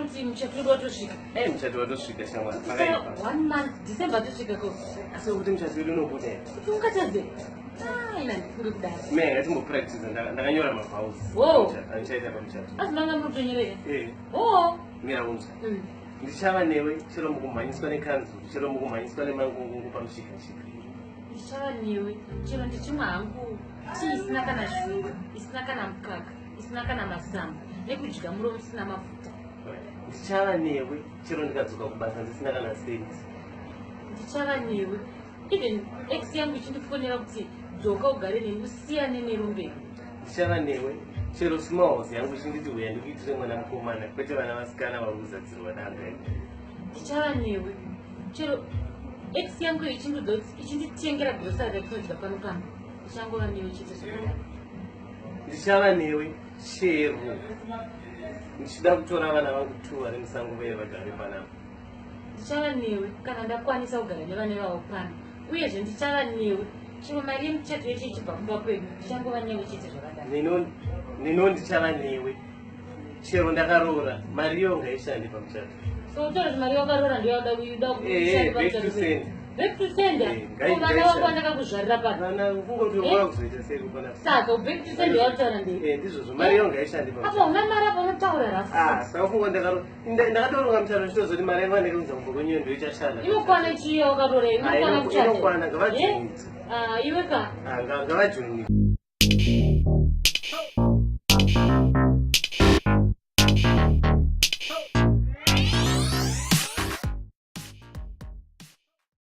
kuti muchato wedu watosvika. Eh, muchato watosvika shamwari. Kusara one month, December tosvika ko. Asi kuti muchato wedu unobuda here? Kuti ungatadze? Ah, ina ndifunge kudaro. Me ngatimbopractice ndakanyora mavows. Wow. Andichaita pamuchato. Asi manga muri kutonyorera? Eh. Oh. Mira unzwa. Ndichava newe chero mukumhanyiswa nekanzuru, chero mukumhanyiswa nemangungungu pamushikashika. Ndichava newe chero ndichimwa hangu tii isina kana shuga, isina kana mukaka, isina kana masamba, nekudya muro musina mafuta. Ndichava newe chero ndikadzoka kubasa ndisina kana senti. Ndichava newe even ex yangu ichindifonera kuti dzoka ugare neni usiyane nerumberi. Ndichava newe chero smalls yangu ichinditi huya ndikuitire mwana mukomana kwete vana vasikana vari kuzadzirwa danga. Ndichava newe chero ex yangu ichindiudza kuti ichinditengera grocery ratinodya pano pano, ndichangova newe chete zvakadaro. Ndichava newe chero ndichida kutora vana vangu two vari musango vaye vagare panapa. Ndichava newe kana ndakwanisa kugara nevana ivavo pano, uyezve ndichava newe chero mari yemuchato yacho ichibva kumba kwedu, ndichangova newe chete zvakadaro. Nino ndichava newe chero ndakaroora, mari iyo ngaishande pamuchato. So utaura kuti mari wakaroora ndiyo yauda Eh, kushanda back pamuchato to kwedu? sender. Back to sender? Eh, Ko vana vako ngaishande. vandakakuzvarira pano? Vana kungoti Eh? wava kuzoita sei kupana? Saka back to sender yautaura ndei? Eh, ndizvozvo, mari iyo ngaishande Apa pamuchato. una mari apa unotaura rafu. Ah, saka funga ndakatoronga muchato ndichitozoti mari yangu andakaunza kumba kwenyu ndo ichashanda. Inokwana chiya wakaroora Ah, inokwana muchato? inokwana, ngavajoinidze. Eh? Ah, iwe ka. Ah, ngavajoinidze.